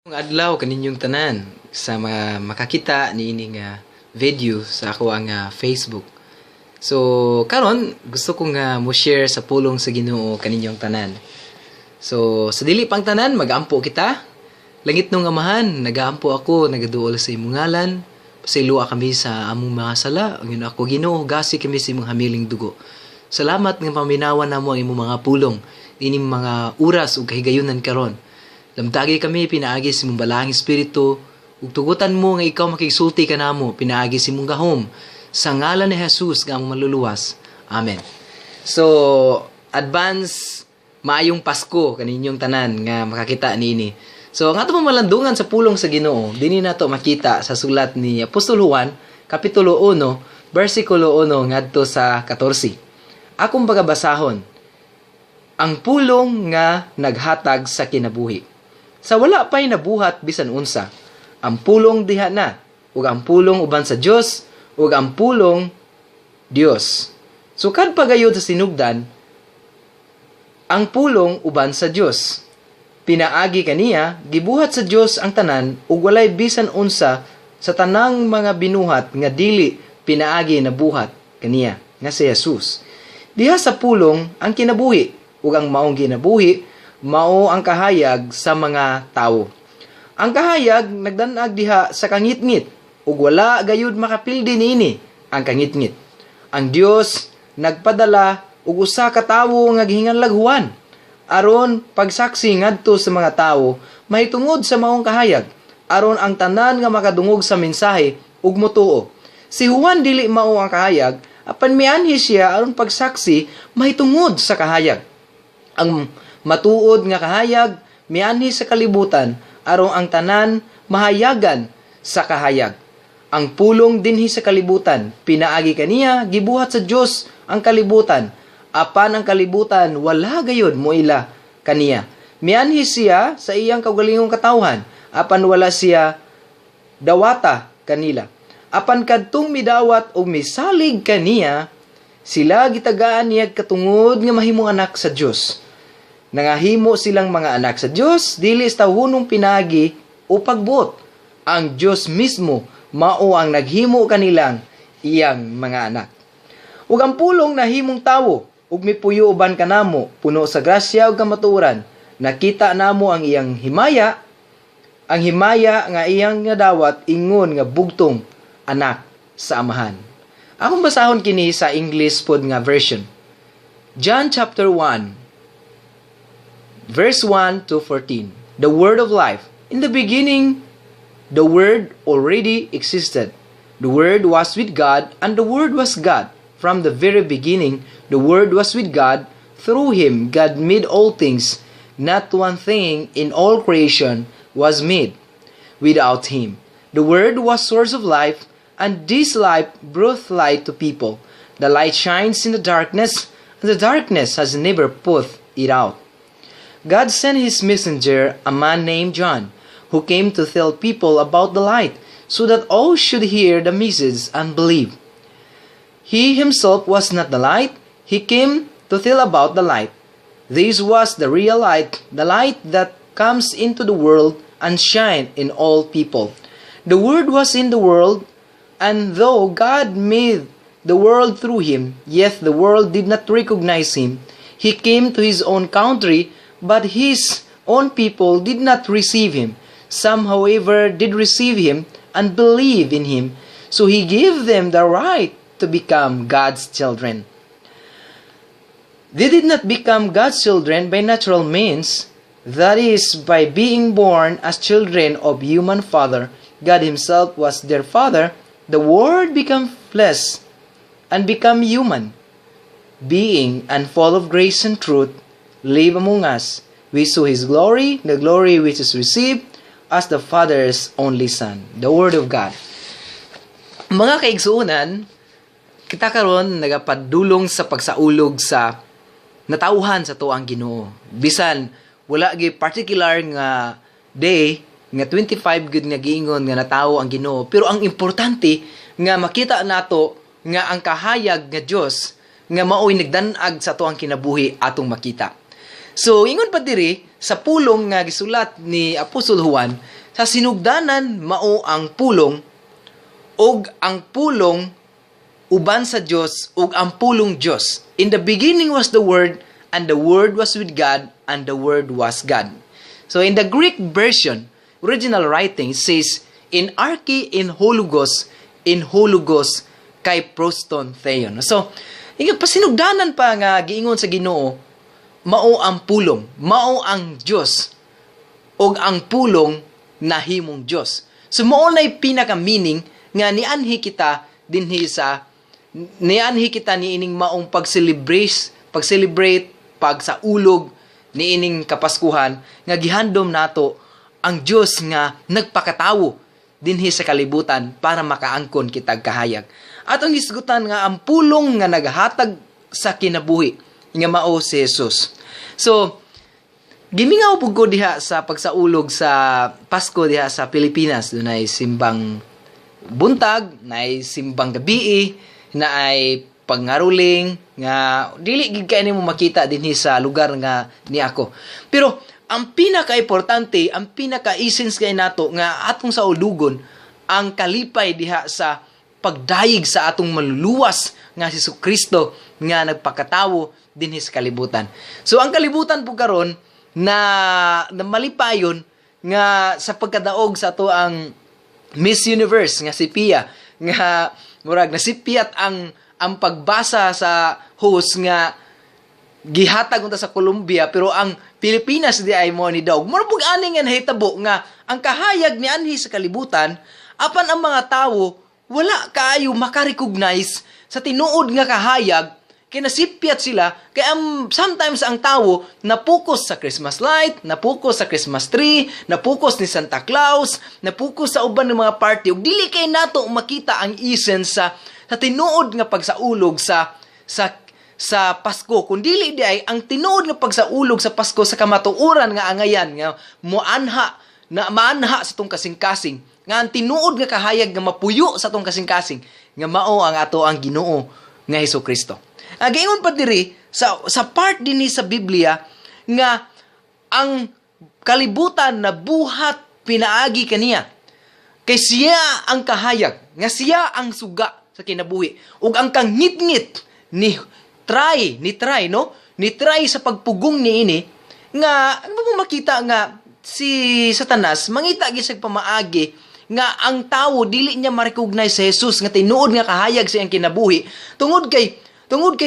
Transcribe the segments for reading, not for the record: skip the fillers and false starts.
Adlaw kaninyong tanan sa mga makakita niini nga video sa ako ang Facebook. So karon gusto ko nga mo share sa pulong sa Ginoo kaninyong tanan. So sa dili pang tanan, magampo kita. Langitnong Amahan, nagaampo ako, nagaduol sa imong ngalan. Pasayloa kami sa among mga sala. Ang ako Ginoo, gasi kami sa imong hamiling dugo. Salamat nga paminawan namo ang imong mga pulong ining mga oras ug kahigayunan karon. Lamtagi kami pinaagi sa imong balaang espiritu ug tugutan mo nga ikaw makigsulti kanamo pinaagi sa imong gahom. Sa ngalan ni Jesus nga among maluluwas. Amen. So, advance maayong Pasko kaninyong tanan nga makakita niini. So, ang ato malandungan sa pulong sa Ginoo, dinhi nato makita sa sulat ni Apostol Juan, kapitulo 1, bersikulo 1 ngadto sa 14. Akong pagabasahon, ang pulong nga naghatag sa kinabuhi. Sa wala pa'y nabuhat bisan unsa, ang pulong diha na, ug ang pulong uban sa Dios, ug ang pulong Dios. Sukad pa gayud sa sinugdan, ang pulong uban sa Dios. Pinaagi kaniya, gibuhat sa Dios ang tanan ug walay bisan unsa sa tanang mga binuhat nga dili pinaagi nabuhat kaniya nga si Jesus. Diha sa pulong ang kinabuhi ug ang maong kinabuhi mao ang kahayag sa mga tawo. Ang kahayag nagdanag diha sa kangitngit ug wala gayud makapildi niini ang kangitngit. Ang Dios nagpadala og usa ka tawo nga gihinganlag Juan aron pagsaksi ngadto sa mga tawo mahitungod sa maong kahayag, aron ang tanan nga makadungog sa mensahe ug motuo. Si Juan dili mao ang kahayag, apan mianhi siya aron pagsaksi mahitungod sa kahayag. Ang matuod nga kahayag mianhi sa kalibutan aron ang tanan mahayagan sa kahayag. Ang pulong dinhi sa kalibutan, pinaagi kaniya gibuhat sa Dios ang kalibutan, apan ang kalibutan wala gayud moila kaniya. Mianhi siya sa iyang kaugalingong katawhan, apan wala siya dawata kanila. Apan kadtong midawat og misalig kaniya, sila gitagaan niya katungod nga mahimong anak sa Dios. Nangahimo silang mga anak sa Dios dili sa tawhonong pinaagi o pagbuot. Ang Dios mismo mao ang naghimo kanilang iyang mga anak. Ug ang pulong nahimong tawo ug mipuyo uban kanamo, puno sa grasya ug kamatuoran. Nakita namo ang iyang himaya, ang himaya nga iyang nadawat ingon nga bugtong anak sa Amahan. Akong basahon kini sa English pod nga version. John chapter 1 verse 1 to 14. The Word of life. In the beginning, the Word already existed. The Word was with God, and the Word was God. From the very beginning, the Word was with God. Through him, God made all things. Not one thing in all creation was made without him. The Word was source of life, and this life brought light to people. The light shines in the darkness, and the darkness has never put it out. God sent his messenger, a man named John, who came to tell people about the light, so that all should hear the message and believe. He himself was not the light, he came to tell about the light. This was the real light, the light that comes into the world and shine in all people. The Word was in the world, and though God made the world through him, yet the world did not recognize him. He came to his own country, but his own people did not receive him. Some, however, did receive him and believe in him. So he gave them the right to become God's children. They did not become God's children by natural means, that is, by being born as children of human father. God himself was their father. The Word became flesh and become human being and full of grace and truth, live among us. We saw his glory, the glory which is received as the Father's only Son. The Word of God. Mga kaigsuonan, kita karon nagapadulong sa pagsaulog sa natawhan sa atoang Ginoo. Bisan wala gi particular nga day nga 25 gud nga giingon nga natawo ang Ginoo, pero ang importante nga makita nato nga ang kahayag nga Dios nga maoy nagdan-ag sa atoang kinabuhi atong makita. So ingon pa diri sa pulong nga gisulat ni Apostol Juan, sa sinugdanan mao ang pulong, ug ang pulong uban sa Dios, ug ang pulong Dios. In the beginning was the Word, and the Word was with God, and the Word was God. So in the Greek version, original writing says, "In arche en ho logos, en ho logos kai pros ton theon." So, inga pasinugdanan pa nga giingon sa Ginoo, mao ang pulong, mao ang Dios, ug ang pulong nahimong Dios. So mao nay pinaka-meaning nga nianhi kita dinhi sa nianhi kita niining maong pag-celebrate, pagsaulog niining Kapaskuhan nga gihandom nato ang Dios nga nagpakatawo dinhi sa kalibutan para makaangkon kitag kahayag. Atong hisgutan nga ang pulong nga naghatag sa kinabuhi nga mao si Jesus. So, gimingaw pud ko diha sa pagsaulog sa Pasko diha sa Pilipinas. Dunay simbang buntag, naay simbang gabii, naay pangaruling nga dili gid kay nimo makita dinhi sa lugar nga ni ako. Pero ang pinaka-importante, ang pinaka-essence kay nato nga atong saulugon ang kalipay diha sa pagdayeg sa atong maluluwas nga si Kristo nga nagpakatawo dinhi sa kalibutan. So ang kalibutan po karon na malipayon nga sa pagkadaog sa ato ang Miss Universe nga si Pia, nga murag nasipyat ang pagbasa sa host nga gihatag unta sa Colombia, pero ang Pilipinas di ay mo ni daog. Murag pug ani nga nahitabo nga ang kahayag ni anhi sa kalibutan, apan ang mga tawo wala kaayo makarecognize sa tinuod nga kahayag kay nasipyat sila, kay ang sometimes ang tawo napokus sa Christmas light, napokus sa Christmas tree, napokus ni Santa Claus, napokus sa uban ng mga party, ug dili kay nato makita ang essence sa tinuod nga pagsaulog sa Pasko. Kun dili di ay ang tinuod nga pagsaulog sa Pasko sa kamatuoran nga angayan nga muanha na maanha sa tong kasing-kasing, nga ang tinuod nga kahayag nga mapuyo sa tong kasing-kasing nga mao ang ato ang Ginoo nga Hesus Kristo. Ang giingon pa diri sa part dinhi sa Biblia nga ang kalibutan na buhat pinaagi kaniya. Kay siya ang kahayag, nga siya ang suga sa kinabuhi. Ug ang kangitngit ni try no, ni try sa pagpugong niini nga ano mo makita nga si Satanas mangita gyud sa pamaagi nga ang tawo dili niya ma-recognize sa Jesus nga tinuod nga kahayag sa iyang kinabuhi, tungod kay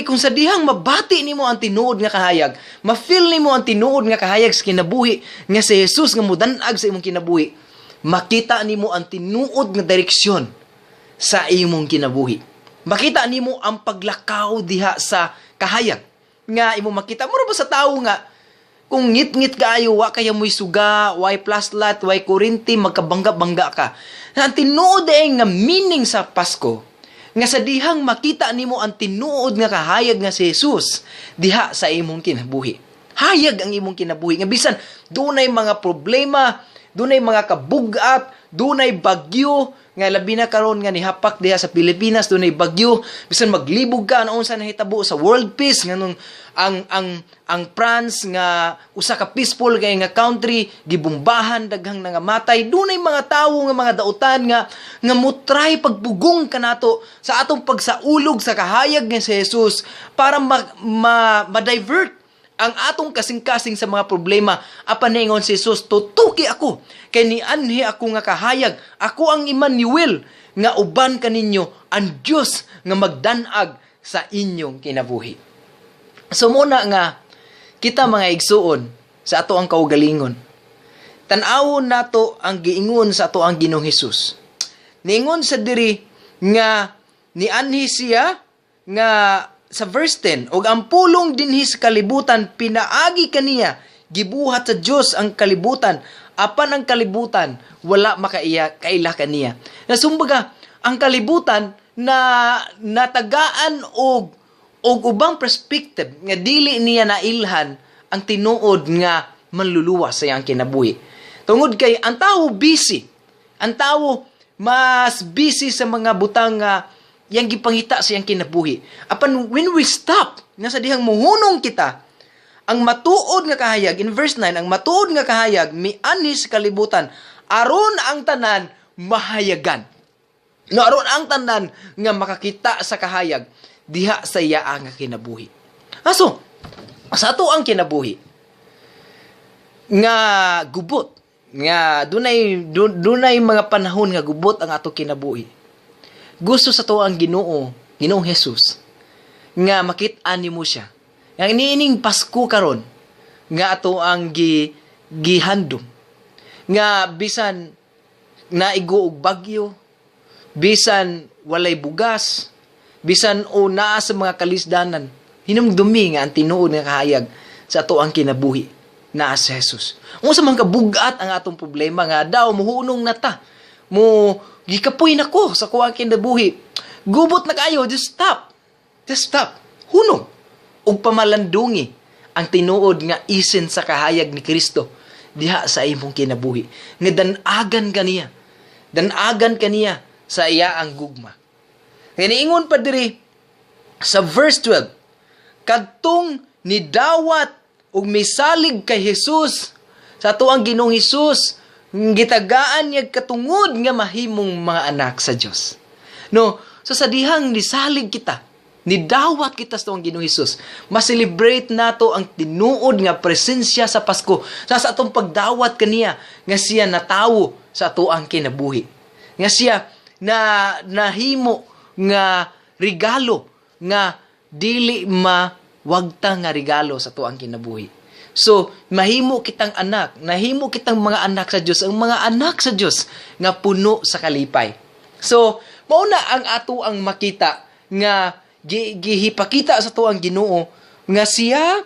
kung sa dihang mabati nimo ang tinuod nga kahayag, ma-feel nimo ang tinuod nga kahayag sa kinabuhi nga si Jesus nga mudan-ag sa imong kinabuhi, makita nimo ang tinuod nga direksyon sa imong kinabuhi. Makita nimo ang paglakaw diha sa kahayag nga imo makita. Mura ba sa tawo nga kung ngit-ngit kaayo, wa kaya mo'y suga, way flashlight, way kuryente, magkabangga-bangga ka. Ang tinuod ay nga meaning sa Pasko, nga sa dihang makita nimo ang tinuod nga kahayag nga si Jesus diha sa imong kinabuhi. Hayag ang imong kinabuhi nga bisan dunay mga problema, dunay mga kabugat, dunay bagyo nga labi na karon nga nihapak diha sa Pilipinas, dunay bagyo, bisan maglibog ka ano unsa nahitabo sa world peace, nganong ang France nga usa ka peaceful kay nga country gibombahan, daghang nangamatay, dunay mga tawo nga mga dautan nga mutry pagpugong kanato sa atong pagsaulog sa kahayag nga si Jesus para ma-divert ang atong kasing-kasing sa mga problema. Apan niingon si Jesus, "Tutuki ako kay nianhi ako nga kahayag. Ako ang Emmanuel nga uban kaninyo, ang Dios nga magdanag sa inyong kinabuhi." So muna nga kita, mga igsuon, sa ato ang kaugalingon, tan-awon nato ang giingon sa ato ang Ginoong Hesus. Niingon sa diri nga nianhi siya nga sa verse 10, "Ug ang pulong dinhi sa kalibutan pinaagi kaniya, gibuhat sa Dios ang kalibutan, apan ang kalibutan wala makaiya kaila kaniya." Nasumbaga ang kalibutan na natagaan og ubang perspective nga dili niya nailhan ang tinuod nga manluluwas sa iyang kinabuhi. Tungod kay ang tawo busy. Ang tawo mas busy sa mga butang nga yang gipangita sa iyang kinabuhi. Apan when we stop, nga sa dihang muhunong kita, Ang matuod nga kahayag, in verse 9, ang matuod nga kahayag mianhi sa kalibutan aron ang tanan mahayagan. No, aron ang tanan nga makakita sa kahayag diha sa iya nga kinabuhi. Aso, sa ato ang kinabuhi nga gubot, nga dunay mga panahon nga gubot ang ato kinabuhi. Gusto sa ato ang Ginoo, Ginoong Jesus, nga makit-an nimo siya. Nga niining Pasko karon nga ato ang gihandom nga bisan naigo og bagyo, bisan walay bugas, bisan o naa sa mga kalisdanan, hinumdumi nga ang tinuod nga kahayag sa ato ang kinabuhi naa si Jesus. Unsa man kabugat ang atong problema nga daw muhunong na ta, mo gikapoy na ko sa kuang kinabuhi, gubot na kayo, just stop. Just stop. Hunong. Ug pamalandungi ang tinuod nga isen sa kahayag ni Kristo diha sa imong kinabuhi. Nga danagan kaniya. Danagan kaniya sa iya ang gugma. Kaya niingon pa diri sa verse 12, kadtong nidawat ug misalig kay Jesus, sa ato ang Ginoong Hesus, gitagaan niya katungod nga mahimong mga anak sa Dios. No, so sa dihang nisalig kita, nidawat kita sa atong Ginoong Hesus, ma-celebrate nato ang tinuod nga presensya sa Pasko sa atong pagdawat kaniya nga siya natawo sa ato ang kinabuhi. Nga siya na nahimo nga regalo nga dili mawagta nga regalo sa ato ang kinabuhi. So, mahimo kitang anak, nahimo kitang mga anak sa Dios, ang mga anak sa Dios nga puno sa kalipay. So, mao na ang ato ang makita nga gihipakita sa ato ang Ginoo nga siya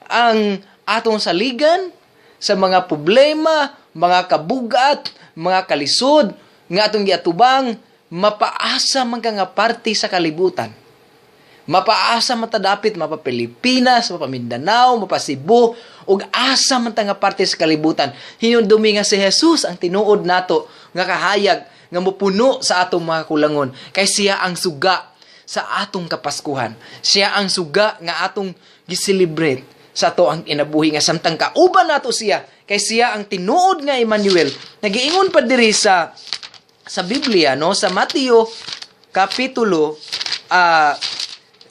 ang atong saligan sa mga problema, mga kabugat, mga kalisod nga atong giatubang, mapaasa man ka nga parte sa kalibutan. Mapaasa man ta dapit, mapa Pilipinas, mapa Mindanao, mapa Cebu, ug asa man ta nga parte sa kalibutan. Hinumdumi nga si Jesus ang tinuod nato nga kahayag nga mopuno sa atong mga kulangon, kay siya ang suga sa atong Kapaskuhan. Siya ang suga nga atong gi-celebrate sa ato ang kinabuhi nga samtang kauban nato siya, kay siya ang tinuod nga Emmanuel. Nagiingon pa diri sa Biblia, no, sa Mateo kapitulo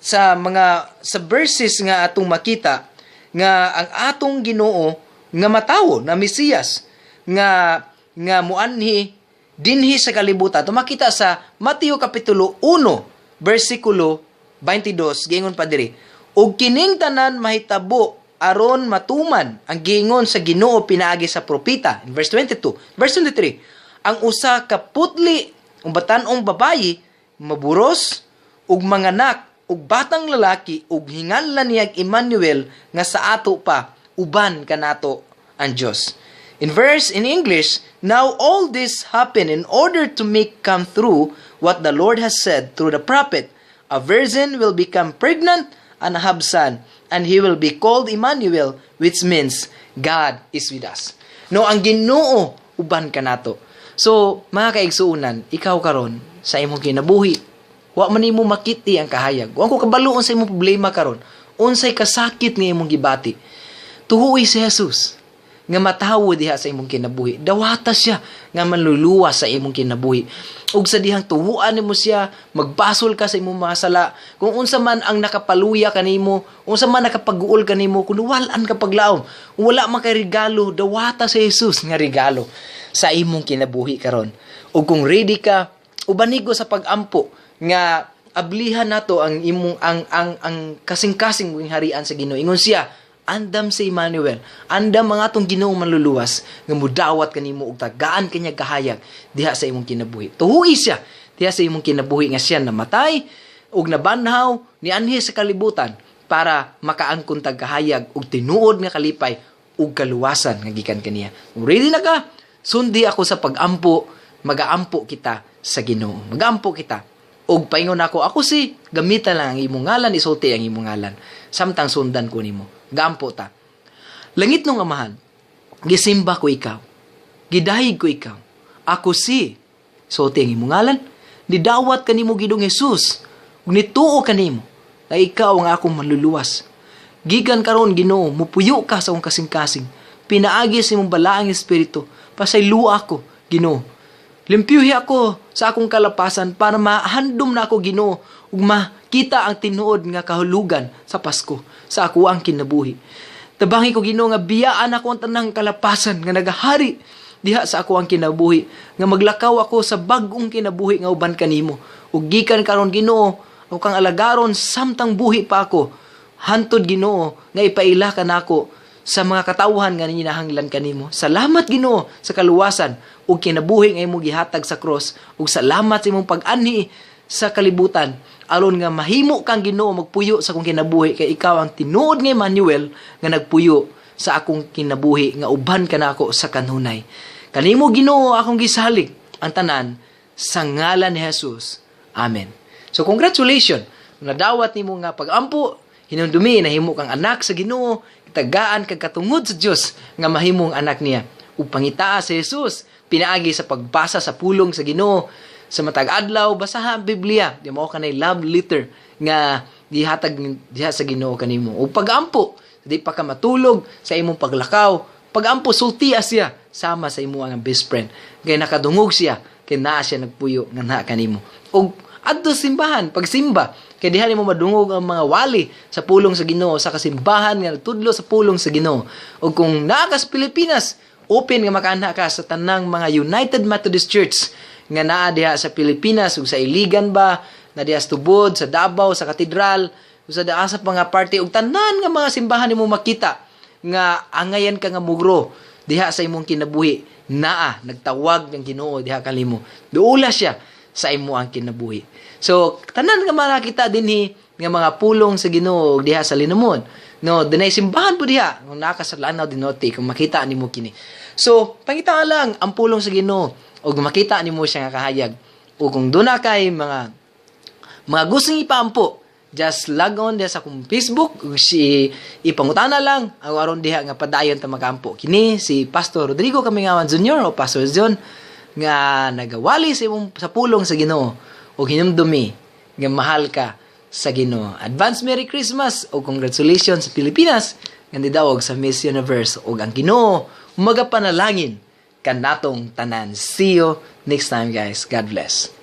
sa mga sa verses nga atong makita nga ang atong Ginoo nga matawo na Mesiyas nga nga muanhi dinhi sa kalibutan. To makita sa Mateo kapitulo 1 bersikulo 22, giingon pa diri, "Ug kining tanan mahitabo aron matuman ang giingon sa Ginoo pinaagi sa propeta." In verse 22, verse 23, "Ang usa ka putli ang batan-ong babayi maburos ug manganak ug batang lalaki ug hinganlan niyag Emmanuel, nga sa ato pa uban kanato ang Dios." In verse in English, "Now all this happened in order to make come through what the Lord has said through the prophet. A virgin will become pregnant and have son, and he will be called Emmanuel, which means God is with us." No, ang Ginoo uban kanato. So, mga kaigsuonan, ikaw karon sa imong kinabuhi, wa man nimo makiti ang kahayag. Wa ko kabalo sa imong problema karon. Unsay kasakit nga imong gibati. Tuhuoy si Jesus nga matawo diha sa imong kinabuhi. Dawata siya nga manluluwas sa imong kinabuhi. Ug sa dihang tuhuan nimo siya, magbasol ka sa imong mga sala. Kung unsa man ang nakapaluya kanimo, unsa man nakapaguol kanimo, kung walan ka paglaom, wala man kay regalo, dawata si Jesus nga regalo sa imong kinabuhi karon. Ug kung ready ka, ubanigo sa pag-ampo nga ablihan nato ang imong ang kasing-kasing mong harian sa Ginoo. Ingon siya, andam si Emmanuel, andam ang atong Ginoong manluluwas nga mudawat kanimo ug tagaan kanya kahayag diha sa imong kinabuhi. Tuhuoy siya diha sa imong kinabuhi nga siya namatay ug nabanhaw nianhi sa kalibutan para makaangkon tag kahayag ug tinuod nga kalipay ug kaluwasan nga gikan kaniya. Kung ready na ka, sundi ako sa pag-ampo, magaampo kita sa Ginoo. Magaampo kita. Ug paingon ako, ako si gamita lang ang imong ngalan, isulti ang imong ngalan. Samtang sundan ko nimo. Gaampo ta. Langit nung Amahan, gisimba ko ikaw. Gidahig ko ikaw. Ako si sulti ang imong ngalan. Nidawat kanimo Ginoong Hesus. Ug nituo kanimo na ikaw ang akong manluluwas. Gikan karon, Ginoo, mupuyo ka sa akong kasing-kasing. Pinaagi sa imong balaang espiritu, pasayloa ako, Ginoo. Limpyuhi ako sa akong kalapasan para mahandom na ako, Ginoo, ug makita ang tinuod nga kahulugan sa Pasko sa ako ang kinabuhi. Tabangi ko, Ginoo, nga biyaan ako ang tanang kalapasan nga nagahari diha sa ako ang kinabuhi, nga maglakaw ako sa bag-ong kinabuhi nga uban kanimo. Ug gikan karon, Ginoo, ako kang alagaron samtang buhi pa ako. Hantod, Ginoo, nga ipaila ka nako sa mga katawhan nga ninahanglan kanimo. Salamat, Ginoo, sa kaluwasan ug kinabuhi nga imong gihatag sa cross, ug salamat sa imong pag-anhi sa kalibutan aron nga mahimo kang Ginoo magpuyo sa akong kinabuhi, kay ikaw ang tinuod nga Emmanuel nga nagpuyo sa akong kinabuhi nga uban ka nako sa kanunay. Kanimo, Ginoo, akong gisalig ang tanan sa ngalan ni Jesus. Amen. So congratulations. Nadawat nimo nga pag-ampo, hinumdumi nahimo kang anak sa Ginoo, tagaan kag katungod sa Dios nga mahimong anak niya. Ug pangitaa sa Jesus pinaagi sa pagbasa sa pulong sa Ginoo sa matag adlaw. Basaha ang Biblia. Di mao kanay love letter nga gihatag diha sa Ginoo kanimo. Ug pagampo, di pa ka matulog, sa imong paglakaw, pagampo, sultiya siya sama sa imo ang best friend. Kay nakadungog siya, kay naa siya nagpuyo nga naa kanimo. Ug adto simbahan, pagsimba, kay diha nimo madungog ang mga wali sa pulong sa Ginoo sa kasimbahan nga nagtudlo sa pulong sa Ginoo. Ug kung naa ka sa Pilipinas, open nga makaana ka sa tanang mga United Methodist Church nga naa diha sa Pilipinas ug sa Iligan ba, na diha sa Tubod, sa Davao, sa Katedral, ug sa asa pa nga parte, ug tanan nga mga simbahan nimo makita nga angayan ka nga mugro diha sa imong kinabuhi, naa nagtawag ng Ginoo diha kanimo. Duula siya sa imo ang kinabuhi. So tanan nga makita dinhi nga mga pulong sa Ginoo diha sa Linamon, no, dunay simbahan po diha kung naa ka sa Lanao del Norte, kung makita nimo kini. So pangita lang ang pulong sa Ginoo ug makita nimo siya nga kahayag. Ug kung duna kay mga gustong ipaampo, just log on diha sa akong Facebook ug si ipangutana lang ang aron diha nga padayon ta makaampo. Kini si Pastor Rodrigo Kamingawan Jr. o Pastor John nga nagawali sa imong sa pulong sa Ginoo, ug hinumdumi nga mahal ka sa Ginoo. Advance Merry Christmas o congratulations sa Pilipinas nga nidawog sa Miss Universe, ug ang Ginoo magapanalangin kanatong tanan. See you next time, guys. God bless.